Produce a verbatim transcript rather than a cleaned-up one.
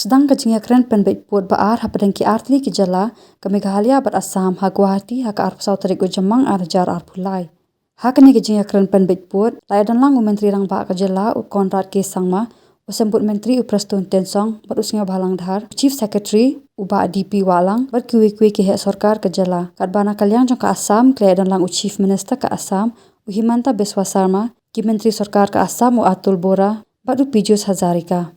Sdang ka jingïakren pynbeit pud ba ar hapdeng ki artylli ki jylla, ka Meghalaya bad Assam, ha Guwahati ha ka arphew saw tarik u Jymmang ar hajar arphew lai. Ha kane ka jingïakren pynbeit pud la ïadonlang u Myntri Rangbah ka jylla u Conrad K Sangma, u Symbud Myntri u Prestone Tynsong bad u Sniawbhalang Dhar, u Chief Secretary u Bah D P Wahlang bad kiwei kiwei ki heh sorkar ka jylla. Katba na ka liang jong ka Assam ki la ïadonlang u Chief Minister ka Assam u Himanta Biswa Sarma, ki Myntri Sorkar ka Assam u Atul Bora bad u Piyush Hazarika.